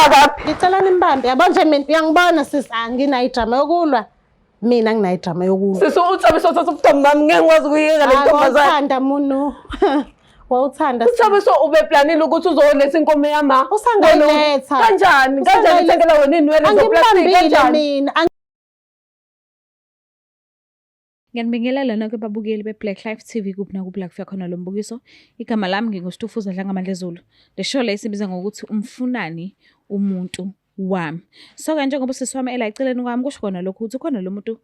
kabi. Ngicela nimbambe. Yabo nje mina uyangibona sisi anginayo idrama yokulwa. Mina nginayo idrama yokulwa. Sisi uThabiso uthatha ubuntombi bami ngeke ngikwazi ukuyeka le ntombazane. Wawuthanda munu. Wawuthanda. UThabiso ubeplanile ukuthi uzoletha inkomo yama. Usangayiletha. Kanjani? Kanjani ithengela wena inwele zoplastic Angimbambile kanjani? mina. Ngiyanibingelela nonke babukeli be-Black Life TV kuphi nakuphi la kufika khona lo mbukiso. Igama lami nginguStufuza Dlangamandlezulu. Le show le isibiza ngokuthi umfunani umuntu wami. So-ke njengoba usisi wami ela eceleni kwami kusho kona lokhu ukuthi ukhona lo muntu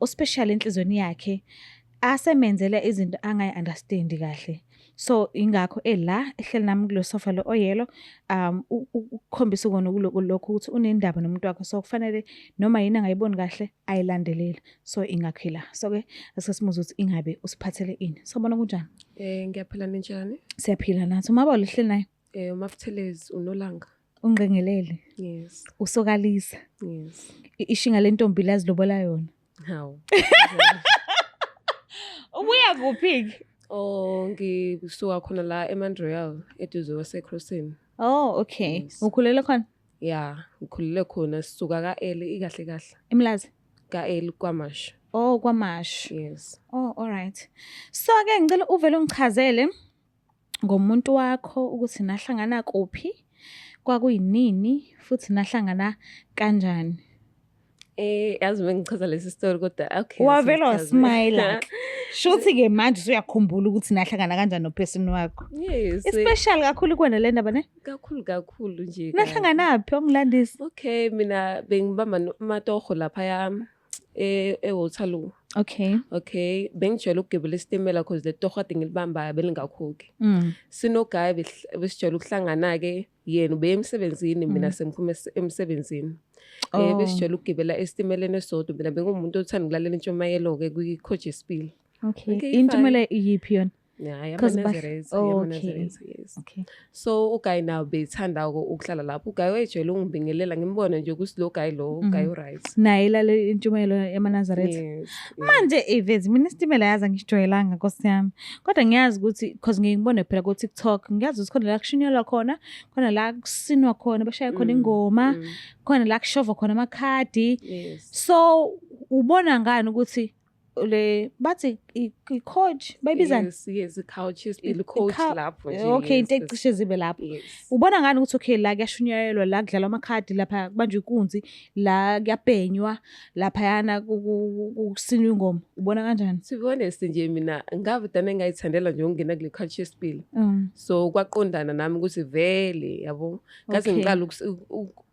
ospecial enhlizweni yakhe asemenzela izinto angayi-understandi kahle. So ingakho ela ehleli nami kulo sofa lo oyelo ukukhombisa kona lokhu ukuthi unendaba nomuntu wakhe so kufanele noma yini angayiboni kahle ayilandelele. So ingakho ila. So ke asike simuze ukuthi ingabe usiphathele ini. Sawubona kunjani? Ngiyaphila ninjani? Siyaphila nathi. Umabolo uhleli naye. UMafuthelezi uNolanga. Ungqengelele. Yes. Usokalisa. Yes. Ishinga lentombi lazilobola yona. Hawu. Ubuya kuphi-ke? Oh, ngisuka khona la eMontreal eduze kwaseCrossing. Oh, okay. Yes. Ukhulele khona? Yeah, ngikhulele khona sisuka ka-L ikahle kahle. Emlazi? Ka-L kwaMashu. Oh, kwaMashu. Yes. Oh, all right. So ke ngicela uvele ungichazele ngomuntu wakho ukuthi nahlangana kuphi, kwakuyinini futhi nahlangana kanjani. Yazi bengichaza lesi story kodwa okay. Wavele asichaze. wasmile. Shuthi ke manje usuyakhumbula ukuthi nahlangana kanjani noperson wakho. Yes. Especially kakhulu kuwena le ndaba ne? Kakhulu kakhulu nje. kabi. Nahlanganaphi ongilandisa? Okay, mina bengibamba amatoho laphaya eWaterloo. Okay. Okay, bengijwayele ukugibela isitimela cause le torho kade ngilibambayo belingakhokhi. Sinogayi besijwayele ukuhlangana-ke yena ubeye emsebenzini mina sengiphuma emsebenzini. Oh. Besijwayele ukugibela esitimeleni esodwa mina bengumuntu othanda ukulalela intshumayelo-ke kwi-coach yesibili. Okay. Okay, Intumela iyiphi yona? Hhayi, 'Cause amaNazaretha, okay. amaNazaretha, yes. Okay. So uGuy nawo bethanda ukuhlala lapho. UGuy wayejwayele ukungibingelela ngimbone nje ukuthi lo guy lo, uGuy u-right. Naye ilale intshumayelo yamaNazaretha. Yes. Manje ivezi mina isitimela yazi angijwayelanga Nkosi yami. Kodwa ngiyazi ukuthi cause ngiye ngibone phela ku TikTok, ngiyazi ukuthi khona la kushunyelwa khona, khona la kusinwa khona, bashaya khona ingoma, khona la kushovwa khona amakhadi. Yes. So ubona ngani ukuthi le bathi i-coach bayibizani? Yes, yes, i-couch yesibili, coach lapho nje. Okay, yes, into ecishe zibe lapho. Yes. Ubona ngani ukuthi okay la kuyashunyayelwa la kudlalwa amakhadi lapha kubanjwa inkunzi la kuyabhenywa laphayana kusinwa ingoma ubona kanjani? To be honest nje mina ngavedane ngayithandela nje ukungena kule couch yesibili. So kwaqondana nami ukuthi vele yabo ngaze Okay. ngiqala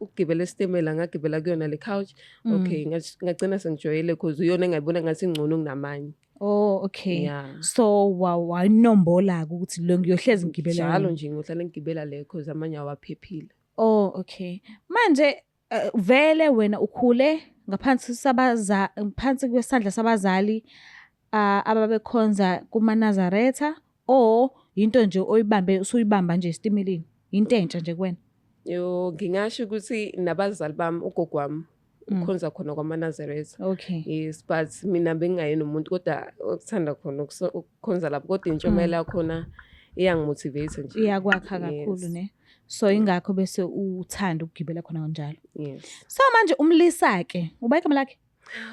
ukugibela esitimela ngagibela kuyona le couch. Okay, ngagcina sengijwayele cause iyona engayibona ngathi ingcono kunamanye. Oh okay. Yeah. So wayinombola ukuthi lo ngiyohlezi ngigibela Njalo yona. nje ngiyohlala ngigibela le cause amanye awaphephile. Oh okay. Manje vele wena ukhule ngaphansi sabaza ngaphansi kwesandla sabazali ababekhonza kumaNazaretha or into nje oyibambe usuyibamba nje esitimeleni into entsha nje kuwena? Yo, ngingasho ukuthi nabazali bami ugogo wami ukhonza khona kwamaNazaretha. Okay. Yes, but mina bengingayena umuntu kodwa okuthanda khona ukukhonza lapho kodwa intshumayelo yakhona iyangimotivate nje. Iyakwakha kakhulu Yes. ne. So ingakho bese uthanda ukugibela khona kanjalo. Yes. So manje umlisa ke, uba igama lakhe?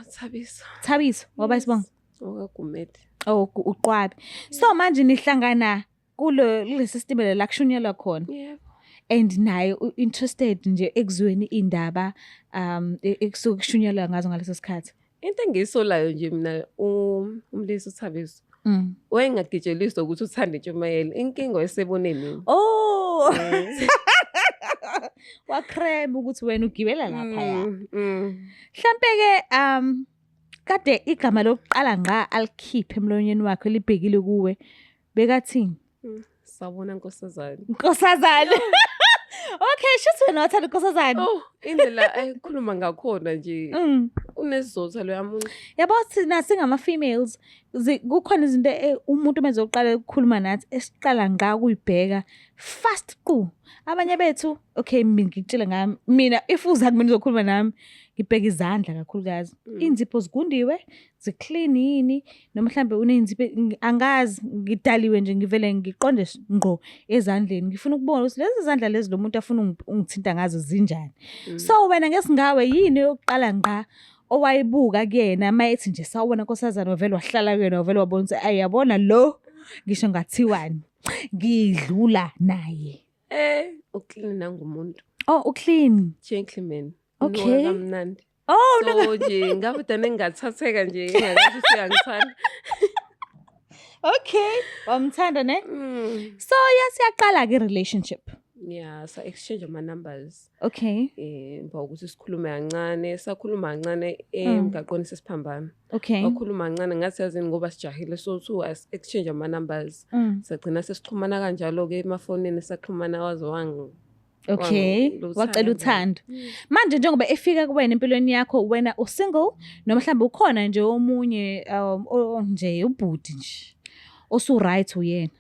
Thabiso. Thabiso, waba isibongo. OkaGumede. Oh, uQwabe. So manje nihlangana kulo kulesi sitimela la kushunyelwa khona. Yebo. And naye interested nje ekuzweni indaba ekusuke kushunyelwa ngazo ngaleso sikhathi. Into engiyisolayo nje mina umlisa uThabiso. Wayengagitsheliswa ukuthi uthanda intshumayelo. Inkinga wayesebone mina. Oh. Yes. Wakrema ukuthi wena ugibela lapha ya. Mhlambe ke kade igama lokuqala ngqa alikhiphe emlonyeni wakhe libhekile kuwe. Bekathini? Sawubona nkosazane. Nkosazane. Okay, shuthi wena wathanda nkosazane. Oh, indlela ayikhuluma ngakhona nje. Unesizotha loya muntu. Yabo thina singama-females kukhona izinto umuntu uma ezoqala ukukhuluma nathi esiqala nga ukuyibheka fast qu. Abanye bethu, okay, mina ngikutshele ngami, mina if uza kumina uzokhuluma nami, ngibheka izandla kakhulukazi. Iy'nzipho zigundiwe, zi-clean yini, noma mhlambe uney'nzipho angazi, ngidaliwe nje ngivele ngiqonde ngqo ezandleni. Ngifuna ukubona ukuthi lezi zandla lezi lo muntu afuna ungithinta ngazo zinjani. So wena ngesingawe yini yokuqala ngqa owayibuka kuyena uma ethi nje sawubona nkosazana, wavele wahlala kuyena, wavele wabona ukuthi ayi yabona lo ngisho ngathiwani ngidlula naye. Uclean nangumuntu. Oh, uclean. Gentleman. Okay. Unuka kamnandi. Oh, So nje ngavele ngingathatheka nje engakasho ukuthi uyangithanda. Okay. Wamthanda ne? So yes, yaqala ke relationship. Yeah, sa exchange ama numbers. Okay. Emva kokuthi sikhulume kancane, sakhuluma kancane emgaqweni sesiphambana. Okay. Wakhuluma kancane ngathi yazini ngoba sijahile so two as exchange ama numbers. Sagcina sesixhumana kanjalo ke emafonini, saxhumana waze wangi Okay, Wangiluthanda. wacela uthando. Manje njengoba efika kuwena empilweni yakho, wena usingle noma mhlawumbe ukhona nje omunye nje ubhuti nje osu right uyena?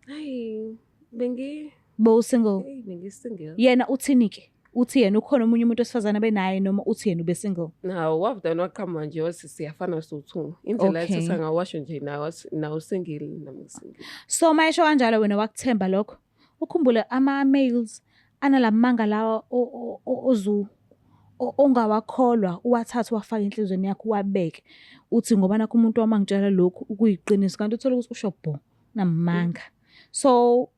Hayi, bengi Bo single. Hey, bengi single. Yena uthini ke? Uthi yena ukhona omunye umuntu wesifazane abenaye noma uthi yena ube single? Nawo wavele waqhamuka nje wathi siyafana so-two. Indlela Okay. ethatha ngawasho nje nawe wathi nawe single nami ngisingle. So mayesho kanjalo wena wakuthemba lokho? Ukhumbule ama-males analamanga lawa ongawakholwa, uwathathe uwafake enhliziyweni yakho uwabeke. Uthi ngoba nakho umuntu wami angitshela lokhu kuyiqiniso, kanti uthole ukuthi usho bho namanga. So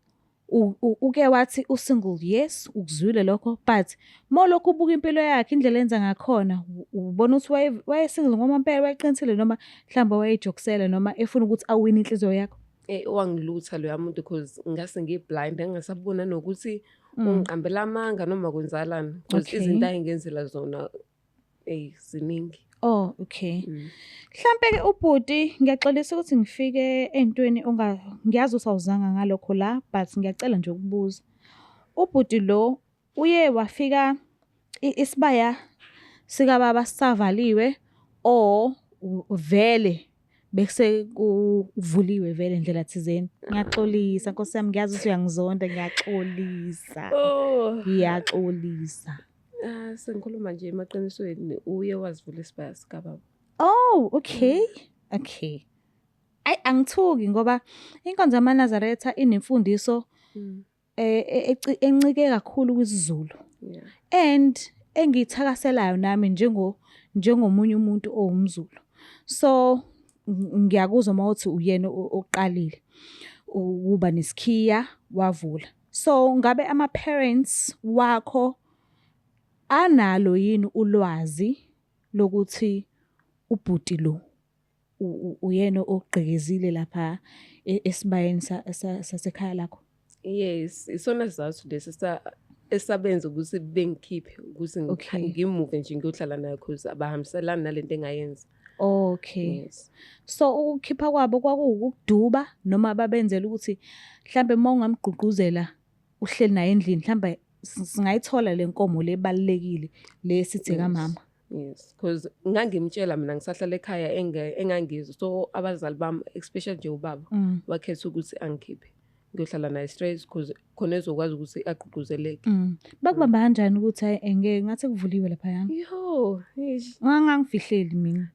uke wathi usingle, yes, ukuzwile lokho, but molokhu ubuka impilo yakhe indlela enza ngakhona, ubona ukuthi wayesingle ngoba impela wayeqinisile noma mhlawumbe wayejokisela noma efuna ukuthi awine inhliziyo yakho. Wangilutha loya muntu because ngase ngiblind, ngingasabona nokuthi ungiqambela amanga noma kwenzakalani because izinto ayengenzela zona ziningi. Oh, okay. Mhlambe ke ubhuti ngiyaxolisa ukuthi ngifike entweni ngiyazi ukuthi awuzanga ngalokho la, but ngiyacela nje ukubuza. Ubhuti lo uye wafika isibaya sikababa sisavaliwe or vele bese kuvuliwe vele ndlela thizeni? Ngiyaxolisa Nkosi yami, ngiyazi ukuthi uyangizonda, ngiyaxolisa. Oh. Ngiyaxolisa. Sengikhuluma nje emaqinisweni, uye wazivula isibaya sikababa. Oh, okay. Okay. Ayi angithuki ngoba inkonzo yamaNazaretha inemfundiso encike kakhulu kwisiZulu. And engiyithakaselayo nami njengomunye umuntu owumZulu. So ngiyakuzwa mawuthi uyena oqalile ukuba nesikhiya wavula. So ngabe ama parents wakho analo yini ulwazi lokuthi ubhuti lo uyena ogqekezile lapha esibayeni sasekhaya lakho? Yes, isona sizathu lesi esabenza ukuthi bengikhiphe ukuthi ngimuve nje ngiyohlala naye because abahambiselani nalento engayenza. Okay. Yes. So ukukhipha kwabo kwakuwukuduba noma babenzela ukuthi mhlambe uma ungamgqugquzela uhleli naye endlini mhlambe singayithola le nkomo le ebalulekile le sithi kamama. Yes, because ngangimtshela mina ngisahlala ekhaya engangizwa. So abazali bami especially nje ubaba wakhetha ukuthi angikhiphe ngiyohlala naye straight because khona ezokwazi ukuthi agqugquzeleke. Bakubamba kanjani ukuthi hayi ngeke ngathi kuvuliwe laphayana? Yo, eish. Ngangifihleli mina.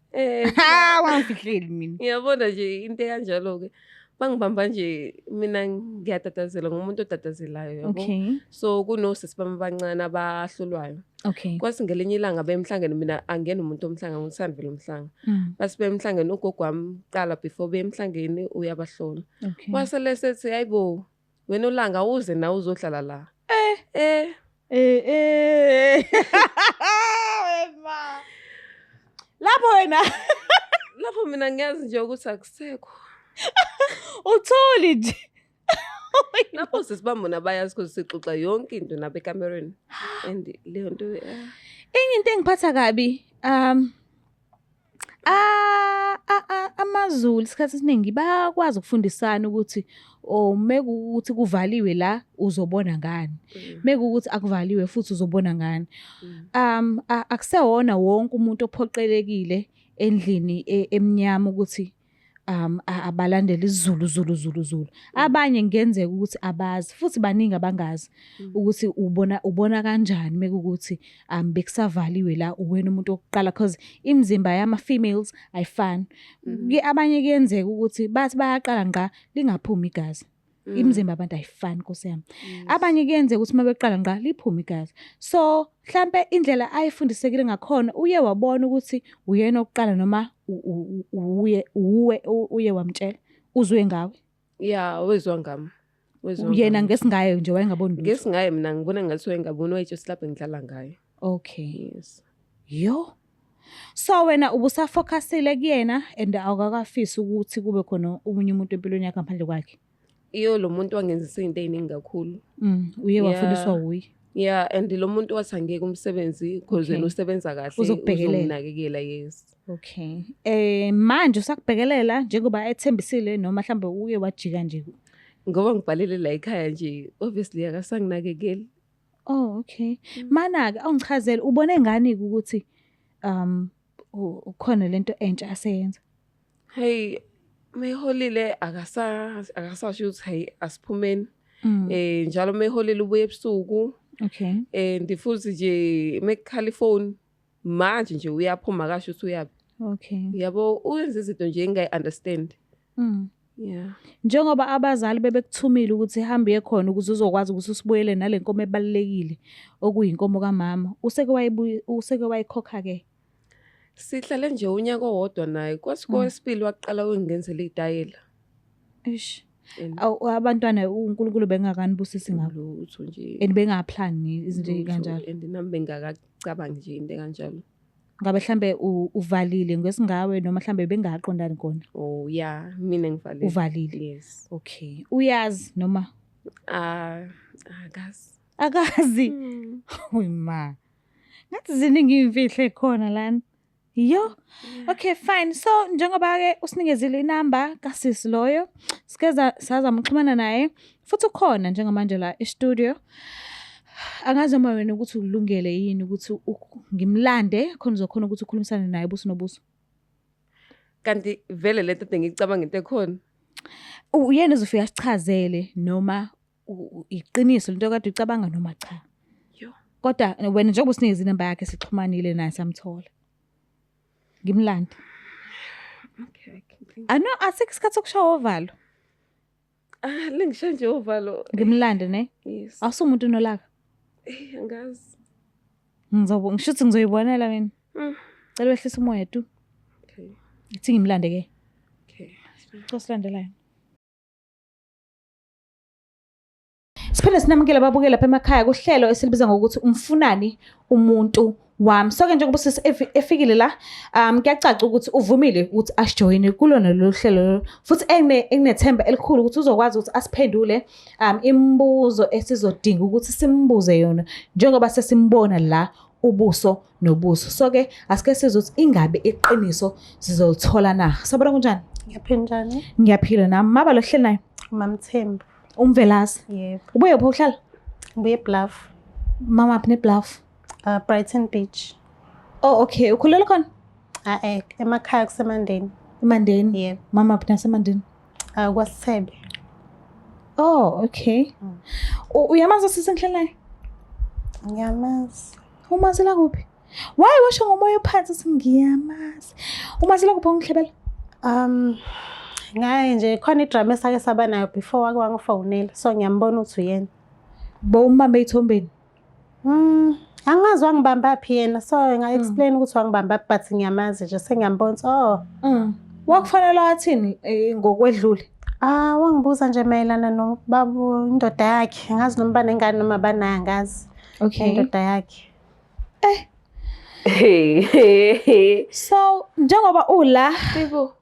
Ha, wangifihleli mina. Ngiyabona nje into ekanjalo ke. Bangibamba nje mina ngiyatatazela ngumuntu otatazelayo yabo. Okay. So kunosisi bami abancane abahlolwayo. Okay. Kwathi ngelinye ilanga bemhlangene mina angena umuntu omhlanga ngithanda vele umhlanga. Base bemhlangene ugogo wami qala before bemhlangene uyabahlola. Okay. Wasele sethi hayibo wena ulanga uze nawe uzohlala la. Wema. Lapho wena Lapho mina ngiyazi nje ukuthi akusekho. Uthuli nje. Lapho sisibambona bayazi ukuthi sixoxa yonke into nabo ekamereni. And leyo nto Enye into engiphatha kabi, AmaZulu isikhathi esiningi bayakwazi ukufundisana ukuthi oh mekuwukuthi kuvaliwe la uzobona ngani. Mekuwukuthi akuvaliwe futhi uzobona ngani. Akusewona wonke umuntu ophoqelekile endlini emnyama ukuthi abalandele isiZulu Zulu Zulu Zulu. Abanye kungenzeka ukuthi abazi futhi baningi abangazi ukuthi ubona kanjani mekuwukuthi bekusavaliwe la uwena umuntu wokuqala cause imizimba yama-females ayifani. Abanye kuyenzeka ukuthi bathi bayaqala ngqa lingaphumi igazi. Imizimba yabantu ayifani Nkosi yami. Abanye kuyenzeka ukuthi uma beqala ngqa liphume igazi. So mhlampe indlela ayifundisekile ngakhona uye wabona ukuthi uyena oqala noma uye uwe uye wamtshela uzwe ngawe. Ya, wezwa ngami. Wezwa Yena ngami. ngesingaye nje wayengaboni lutho. Ngesingaye mina ngibona ngathi wayengaboni wayetshe lapho ngidlala ngayo. Okay. Yes. Yo. So wena ubusafocusile kuyena and awukakafisi ukuthi kube khona omunye umuntu empilweni yakho ngaphandle kwakhe. Iyo lo muntu wangenzisa izinto ey'ningi kakhulu. Uye wafundiswa Yeah. wuye. Yeah, and lo muntu wathi angiyeke umsebenzi because yena usebenza kahle Uzokubhekelela. uzonginakekela, yes. Okay. Manje usakubhekelela njengoba ethembisile noma mhlambe uye wajika nje. Ngoba ngibhalele la ekhaya nje, obviously akasanginakekeli. Oh, okay. Mana-ke awungichazele ubone ngani-ke ukuthi ukhona lento entsha aseyenza? Hey, meholile akasasho ukuthi hey asiphumeni. Njalo meholile ubuye ebusuku. And futhi nje mekukhala ifoni manje nje uyaphuma akasho ukuthi uyaphi. Yabo uyenza izinto nje engingayi-understand. Yeah. Njengoba abazali bebekuthumile ukuthi hambe uye khona ukuze uzokwazi ukuthi usibuyele nale nkomo ebalulekile okuyinkomo kamama, useke wayikhokha-ke? Sihlale nje unyaka owodwa naye. Kwathi kowesibili waqala ukungenzela iy'tayela. Eish. Awu, abantwana uNkulunkulu bengakanibusisi ngabo. Lutho nje. And bengaplani izinto Lutho. ey'kanjalo. And nami bengakacabangi nje into ekanjalo. Ngabe mhlambe uvalile ngesingawe noma mhlambe bengaqondani kona? Oh yeah, mina ngivalile. Uvalile. Yes. Okay. Uyazi noma? Akazi. Akazi. Oy ma. Ngathi ziningi iy'mfihlo ey'khona lana. Yo. Okay, fine. So njengoba ke usinikezile inamba kasisi loyo, sike sazama ukuxhumana naye futhi ukhona njengamanje la e-studio. Angazi noma wena ukuthi ulungele yini ukuthi ngimlande khona uzokhona ukuthi ukhulumisane naye buso nobuso. Kanti vele lento ade ngicabanga into ekhona. Uyena uzofika asichazele noma iqiniso lento kade ucabanga noma cha. Yo. Kodwa wena njengoba usinikeze inamba yakhe sixhumanile naye samthola. Ngimlande. Okay, I can think. Ano asikho isikhathi sokushaya ovalo. Lengisho nje ovalo. Ngimlande ne? Yes. Awusumuntu onolaka. Angazi. Ngizobo ngisho ukuthi ngizoyibonela mina. Cela wehlise umoya tu. Okay. Ithi ngimlande ke. Okay. Cela silandelayo. Siphinde sinamukele ababukeli lapha emakhaya kuhlelo esilibiza ngokuthi umfunani umuntu wami. So ke njengoba usisi efikile la, kuyacaca ukuthi uvumile ukuthi asijoyine kulona lolu hlelo lolu. Futhi enginethemba elikhulu ukuthi uzokwazi ukuthi asiphendule imibuzo esizodinga ukuthi simbuze yona njengoba sesimbona la ubuso nobuso. So ke asike sizwe ukuthi ingabe iqiniso sizolithola na. Sabona kunjani? Ngiyaphila njani? Ngiyaphila nami. Maba lo hleli naye? Mamthembu. Umvelase. Yebo. Ubuye phi uhlala? Ngibuye eBluff. Mama phi neBluff? Brighton Beach. Oh okay, ukhulele khona? Emakhaya kuseMandeni. eMandeni? Yebo. Mama phi naseMandeni? KwaSithebe. Oh okay. Uyamazi sisi ngihleli naye? Ngiyamazi. Umazela kuphi? Why washo ngomoya ophansi uthi ngiyamazi? Umazela kuphi ongihlebela? Ngaye nje khona idrama esake saba nayo before wake wangifonela, so ngiyambona ukuthi uyena. Bowumbambe ethombeni? Angazi wangibamba phi yena, so nga-explain ukuthi wangibamba phi, but ngiyamazi nje sengiyambona ukuthi oh. Wakufanele wathini ngokwedlule? Wangibuza nje mayelana nobaba indoda yakhe, angazi noma banengane noma banayo, angazi. Indoda yakhe. So njengoba ula Yebo.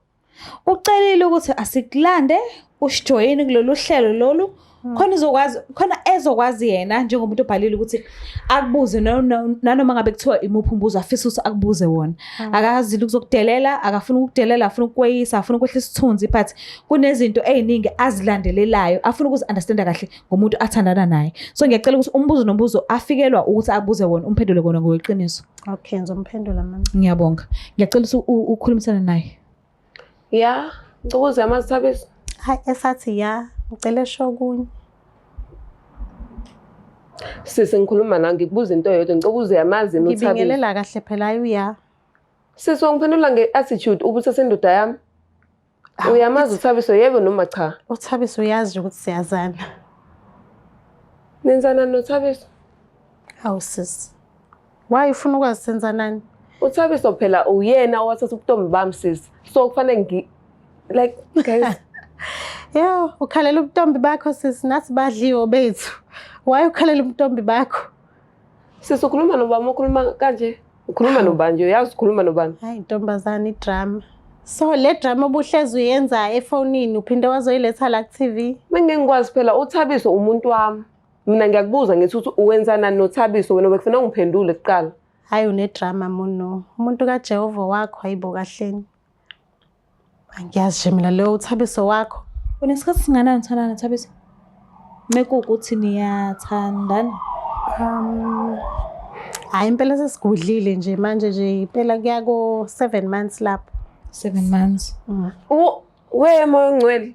ucelile ukuthi asikulande usijoyine kulolu hlelo lolu. Khona uzokwazi, khona ezokwazi yena njengomuntu obhalile ukuthi akubuze nanoma ngabe kuthiwa imuphi umbuzo afisa ukuthi akubuze wona. Akazile ukuzokudelela, akafuni ukukudelela, afuna ukukweyisa, afuna ukwehlisa isithunzi, but kunezinto ey'ningi azilandelelayo afuna ukuzi-understanda kahle ngomuntu athandana naye. So ngiyacela ukuthi umbuzo nombuzo afikelwa ukuthi akubuze wona, umphendule kona ngokweqiniso. Okay, ngizomphendula mama. Ngiyabonga. Ngiyacela ukuthi ukhulumisane naye. Ya, ngicela uyamazi Thabiso. Hayi, esathi ya, ngicela esho okunye. Sisi, ngikhuluma la, ngikubuza into eyodwa, ngicela ukuze uyamazi yini uThabiso. Ngibingelela kahle phela, hayi uya. Sisi, wangiphendula nge-attitude ubuthatha indoda yami. Uyamazi uThabiso, yebo noma cha? UThabiso uyazi ukuthi siyazana. Nenzana noThabiso? Hawu sisi. Why ufuna ukwazi senzanani? uThabiso phela uyena owathatha ubuntombi bami, sisi. So kufanele ngi like guys. Yo, ukhalela ubuntombi bakho sisi, nathi badliwe bethu. Why ukhalela ubuntombi bakho? Sisi, ukhuluma nobani ukhuluma kanje? Ukhuluma nobani nje? Uyazi ukhuluma nobani? Hayi ntombazane, idrama. So le drama obuhlezi uyenza efonini uphinde wazoyiletha la ku-TV. Mengeke ngikwazi phela, uThabiso umuntu wami. Mina ngiyakubuza ngithi ukuthi uwenzana noThabiso, wena bekufanele ungiphendule kuqala. Hayi, unedrama muno. Umuntu kaJehova wakho, hayibo kahleni. Angiyazi nje mina leyo uThabiso wakho. Unesikhathi singanani uthandana Thabiso? Mekuwukuthi niyathandana. Hayi impela sesigudlile nje manje nje impela kuya ko 7 months lapho. 7 months. We moya ongcwele.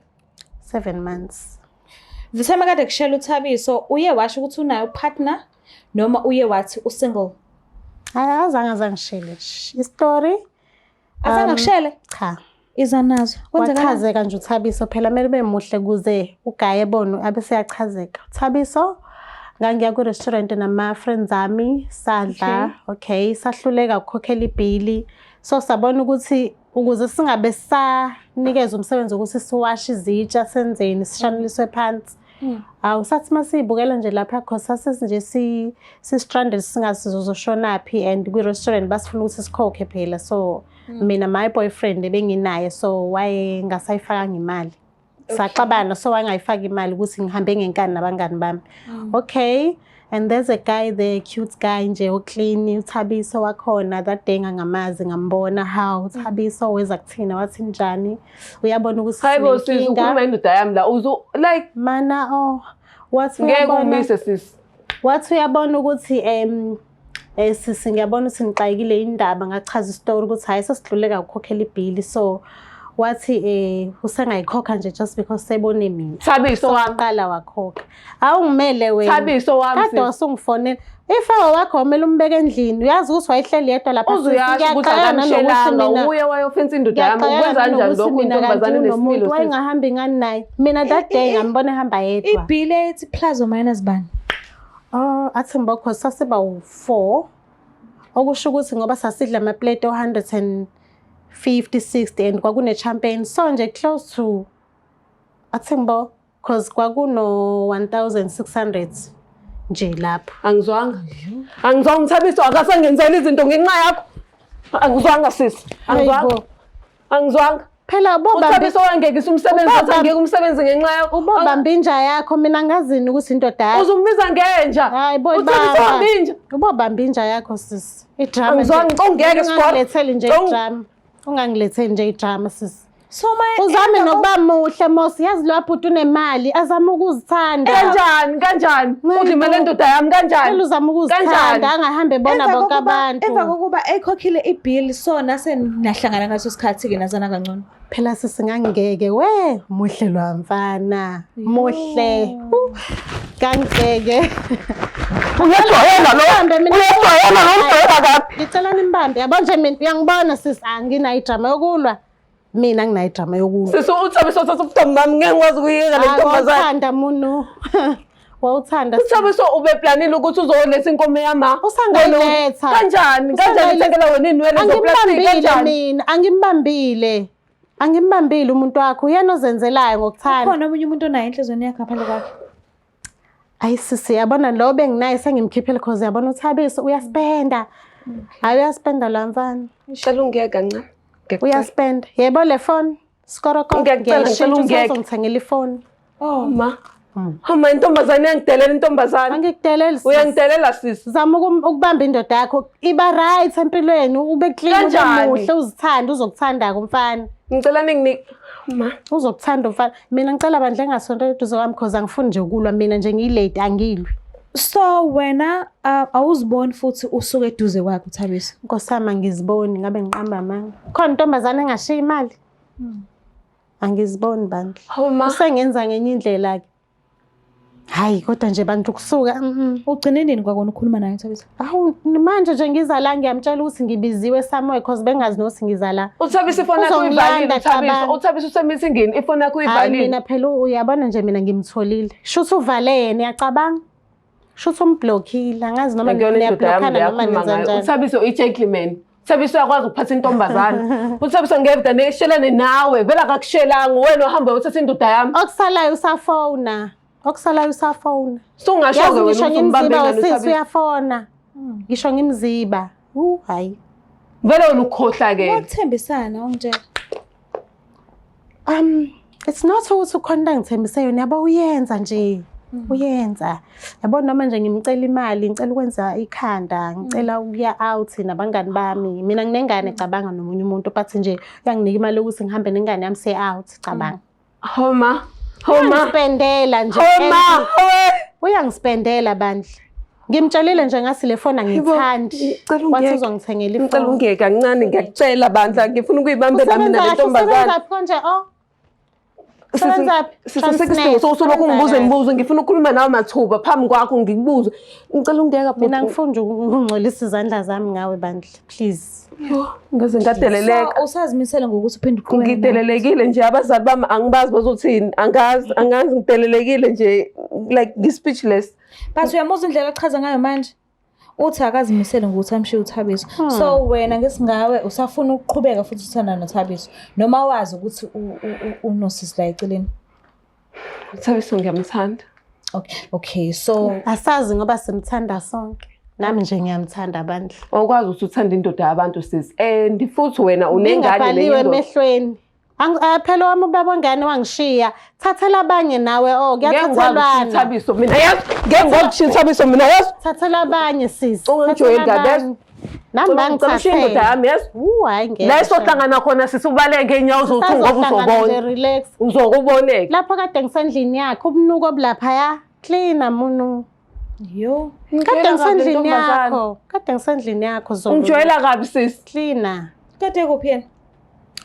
7 months. The time akade kushela uThabiso uye washo ukuthi unayo partner noma uye wathi usingle? Hayi, azange azangishele nje. I-story Azange akushele? Cha. Iza nazo. Kwenzakalani? Wachazeka nje uThabiso phela, kumele ube muhle kuze ugaye ebone abe seyachazeka. Thabiso, ngangiya ku-restaurant nama-friends ami, sadla, okay, sahluleka ukukhokhela ibhili. So sabona ukuthi ukuze singabe sanikeza umsebenzi wokuthi siwashe izitsha senzeni, sishaneliswe phansi. Awu, sathi masiyibukela nje lapha, cause sase nje si si-stranded, singazi sizoshonaphi, and kwi-restaurant basifuna ukuthi sikhokhe phela. So mina, my boyfriend ebenginaye, so wayengasayifakanga imali. Saxabana, so wangayifaki imali ukuthi ngihambe ngenkani nabangani bami. Okay, and there's a guy there, cute guy nje, oclean, uThabiso wakhona. That day ngangamazi, ngambona. How uThabiso weza kuthina, wathi njani, uyabona ukuthi Hayi bo sisi, sinenkinga. ukhuluma indoda yami la. Uzo like Mana, oh, wathi ngeke uyabona umise sisi. Wathi uyabona ukuthi sisi, ngiyabona ukuthi nixakekile indaba. Ngachaza isitori ukuthi hayi, sesihluleka ukukhokhela ibhili, so wathi usengayikhokha nje just because sebone mina. Thabiso So wami. waqala wakhokha. Awungimele wena. Thabiso wami, Kade sisi. wasungifonela. Ifewa wakho wamele umbeke endlini, uyazi ukuthi wayehleli yedwa lapha. Uze uyasho ukuthi Ngiyaxakana nanokuthi akamshelanga, mina- uye wayofensa indoda yami. Ngiyaxakana Ukwenza kanjani nanokuthi lokhu, mina kanti intombazane unomuntu enesimilo, sisi? wayengahambi ngani naye. Mina that day ngambona ehamba yedwa. Ibhili ethi plus or minus bani? Oh, athi ngibokho sasiba u-4. Okusho ukuthi ngoba sasidla amaplate o-150, 60 and kwakune champagne. So nje close to, athi ngibo, cause kwakuno 1600 nje lapho. Angizwanga. Angizwanga, uThabiso akasangenzela izinto ngenxa yakho. Angizwanga sisi. Angizwanga. Hayibo. Angizwanga. Phela ubobambe UThabiso wangekisa umsebenzi, wathi angiyeke umsebenzi ngenxa yakho. Ubobamba inja yakho, mina ngazini ukuthi indoda yakho. Uzumbiza ngenja. Hayi bo, UThabiso baba. wamba inja. Ubobamba inja yakho sisi. Idrama. Angizwanga, ngicela ungiyeke, Sgora. Ungangiletheli nje idrama. Ungangiletheli nje idrama sisi. So my Uzame nokuba muhle mos, yazi lo bhuti unemali, azame ukuzithanda. Kanjani? Kanjani? Udla imali endoda yami kanjani? Phela uzame ukuzithanda, Kanjani? angahambe ebona bonke abantu. Emva kokuba ekhokhile ibill, so nase nahlangana ngaleso sikhathi ke nazana kangcono. Phela sisi ngangeke, we muhle lwamfana, muhle. Kangeke. Uyajwayela lo. Mbambe mina. Uyajwayela lo, ujwayela kabi. Ngicela nimbambe. Yabo nje mina uyangibona sisi, anginayo idrama yokulwa. Mina nginayo idrama yokulwa. Sisi, uThabiso uthatha ubuntombi bami, ngeke ngikwazi ukuyeka le ntombazane. Wawuthanda munu. Wawuthanda. UThabiso ubeplanile ukuthi uzoletha inkomo yama. Usangayiletha. Kanjani? Kanjani uthengela wena iy'nwele zoplastiki Angimbambile kanjani? mina, angimbambile. Angimbambile umuntu wakho, uyena ozenzelayo ngokuthanda. Ukhona omunye umuntu onaye enhliziyweni yakhe ngaphandle kwakhe? Ayi sisi, yabona lo benginaye sengimkhiphele, cause yabona uThabiso uyaspenda. Hayi, uyaspenda lo mfana. Cela ungiyeke kancane. Ngiyacela. Uyaspenda. Yebo, le phone. Skoroko. Ngiyacela, ngicela Ngiyayishintsha ungiyeke. uzongithengela ifoni. Oh. Ma. Hama, intombazane iyangidelela, intombazane. Angikudeleli, sis. Uyangidelela, sisi. Zama ukubamba indoda yakho, iba right empilweni, ube clean, ube Kanjani? muhle, uzithande, uzokuthanda-ke umfana. Ngicela ninginike ma. Uzokuthanda umfana. Mina ngicela bandla engasondela eduze kwami, cause angifuni nje ukulwa. Mina nje ngiyilady, angilwi. So wena awuziboni futhi usuke eduze kwakhe uThabiso? Nkosi yami, angiziboni, ngabe ngiqamba amanga. Khona intombazane engashiya imali? Angiziboni bandla. Hawu ma. Usengenza ngenye indlela-ke. Hhayi, kodwa nje bantu kusuka. Ugcine nini kwakona ukukhuluma naye uThabiso? Awu, manje nje ngiza la, ngiyamtshela ukuthi ngibiziwe somewhere, cause bengazi nokuthi ngiza la. Uthabisa ifoni yakho Uzongilanda, uyivalile, Uthabisa. cabanga. Uthabisa usemithingini, ifoni yakho Hhayi, uyivalile. mina phela uyabona nje, mina ngimtholile. Shuthi uvale yena, uyacabanga? Shuthi umblockile, angazi noma Akuyona indoda yami niyablockana le noma akhuluma nenza ngayo. njani. Uthabiso i-gentleman. Uthabiso uyakwazi ukuphatha intombazane. Uthabiso ngeke neshelane nawe, vele akakushelanga, wena uhamba uyothatha indoda yami. Okusalayo usafona. Okusalayo usafona. Sungasho-ke Yazi wena ngisho ukuthi umbambe ngimziba ngani usisi uThabiso. uyafona. Ngisho ngimziba. Hayi. Vele wena ukukhohlakele. Wakuthembisana ungitshela. It's not ukuthi ukhona into angithembise yona, yabo, uyenza nje. Uyenza. Yabo, noma nje ngimcela imali, ngicela ukwenza ikhanda, ngicela ukuya out nabangani bami. Mina nginengane, cabanga, nomunye umuntu, but nje uyanginika imali yokuthi ngihambe nengane yami siye out, cabanga. Homa. Homa. Uyangispendela nje. Homa. And uyangispendela bandla. Ngimtshelile nje ngasi le phone angiyithandi. Ngicela Wathi ungiyeke. uzongithengela Ngicela ifoni. ungiyeke kancane, ngiyakucela bandla, ngifuna ukuyibambela mina Usebenza le kahle, ntombazane. usebenza phi konje oh? Usebenza phi? Sisi, sekisidingo sokusolokhu Transnet. ungibuza imibuzo, ngifuna ukukhuluma nawe mathuba phambi kwakho ngikubuze. Ngicela ungiyeka Mina bhuti. ngifuna nje ukungcolisa izandla zami ngawe bandla. Please. Yo, ngaze ngadeleleka. So usazimisele ngokuthi uphinde uqhubeke naye? Ngidelelekile nje, abazali bami angibazi bazothini, angazi, angazi, ngidelelekile nje, like ngi-speechless. But uyamuzwa indlela achaza ngayo manje? Uthi akazimisele ngokuthi amshiye uThabiso. So wena ngesingawe usafuna ukuqhubeka futhi uthanda noThabiso noma wazi ukuthi unosisi la eceleni? Thabiso ngiyamthanda. Okay, so Asazi ngoba simthanda sonke. Nami nje ngiyamthanda bandla. Awukwazi ukuthi uthande indoda yabantu, sis, and futhi wena unengane Ingabhaliwe nenye indoda. emehlweni. Phela wami ubaba wengane wangishiya. Thathela abanye nawe, oh, Ngeke ngikwazi kuyathathelwana. ukushiya Thabiso mina, yazi, ngeke ngikwazi ukushiya Thabiso mina, yazi. Thathela abanye, sisi. Ungangijwayeli Thathela kabi, yazi. abanye. Nami Ngicela ushiye indoda bangithathela. yami, yazi. Hayi, ngeke. La esohlangana khona, sisi, ubaleke iy'nyawo zowu-two ngoba Sazohlangana nje, uzobona. relax. Uzokuboneka. Lapho kade ngisendlini yakhe, ubunuko obulaphaya, clean munu. Yo. Kade ngisendlini yakho. Kade ngisendlini yakho, Zulu. Ungijwayela kabi, sisi. Cleaner. Kade kuphi yena?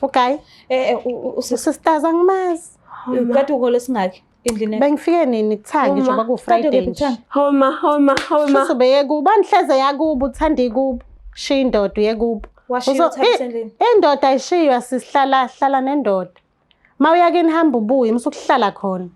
Okay. Usisi Usisters angimazi. Kade ukolesingaki endlini yakhe? Bengifike nini kuthangi Uma. njengoba Kade ku-Friday kuphi nje. kuthanga? Homa, homa, homa. Shuthi ubeye kubo, anihleze yakubo, uthanda ikubo. Shiya indoda uye kubo. Washiya uThabiso endlini? Indoda ayishiywa, sisihlala hlala nendoda. Ma uya kini hamba ubuye, musukuhlala khona.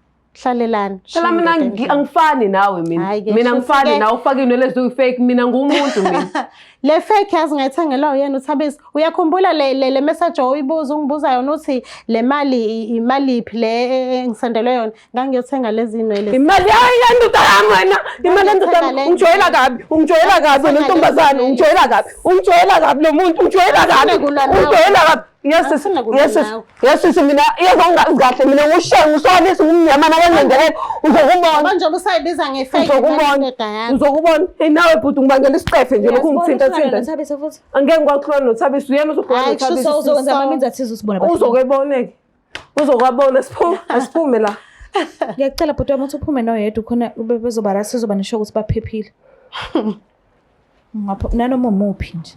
Hlalelani. Shiya Phela mina indoda endlini. angifani nawe mina. Hhayi-ke, Mina shuthi angifani ke- nawe ufake iy'nwele eziyi-fake, mina ngumuntu mina. Le fake yazi ngayithengelwa uyena uThabiso. Uyakhumbula le message oyibuza, ungibuza yona uthi le mali imali iphi le engisendelwe yona? Ngangiyothenga lezi nwele. Imali yayi yendoda yami wena. Imali yendoda yami. Ungijwayela kabi, ungijwayela kabi wena ntombazane, ungijwayela kabi. Ungijwayela kabi lo muntu, ungijwayela kabi. Angifuni kulwa nawe. Ungijwayela kabi. Yes sis, Angifuni kulwa yes sis. nawe. Yes sis, mina yebo ungazi kahle mina ngushengu usonisi ngumnyama nakangendelela. Uzokubona. Manje usayibiza nge-fake imali Uzokubona. yendoda yakho. Uzokubona. Hey nawe bhuti, ungibangela isicefe nje lokhu Uyazibona ungithinta uhlangana thinta. noThabiso futhi? Angeke ngikwazi noThabiso, uyena uzokhuluma Hhayi, noThabiso. So uzokwenza So- ama-means athize usibone bahlukene. Uzokeboneke. Uzokwabona, siphume, asiphume la. Ngiyacela bhuti wami ukuthi uphume noyedwa khona bezoba la, sizoba nesho ukuthi baphephile. Ngapho nanoma umuphi nje.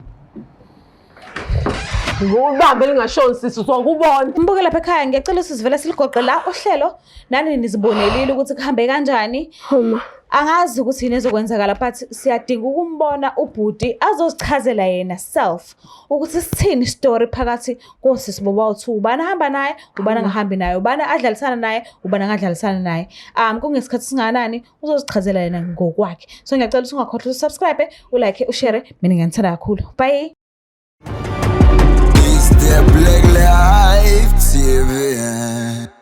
Ngubambe lingashoni, sisi, uzokubona. Mbuke lapha ekhaya, ngiyacela ukuthi sivele siligoqe la uhlelo, nani nizibonelile ukuthi kuhambe kanjani. Homa. Angazi ukuthi yini ezokwenzakala, but siyadinga ukumbona ubhuti azozichazela yena self ukuthi sithini story phakathi kosisi bobawu-two, ubani ahamba naye, ubani angahambi naye, ubani adlalisana naye, ubani angadlalisana naye, kungesikhathi singakanani, uzozichazela yena ngokwakhe. So ngiyacela ukuthi ungakhohlwa usubscribe, ulike, ushare. Mina ngiyanithanda kakhulu, bye. It's the Black Life TV.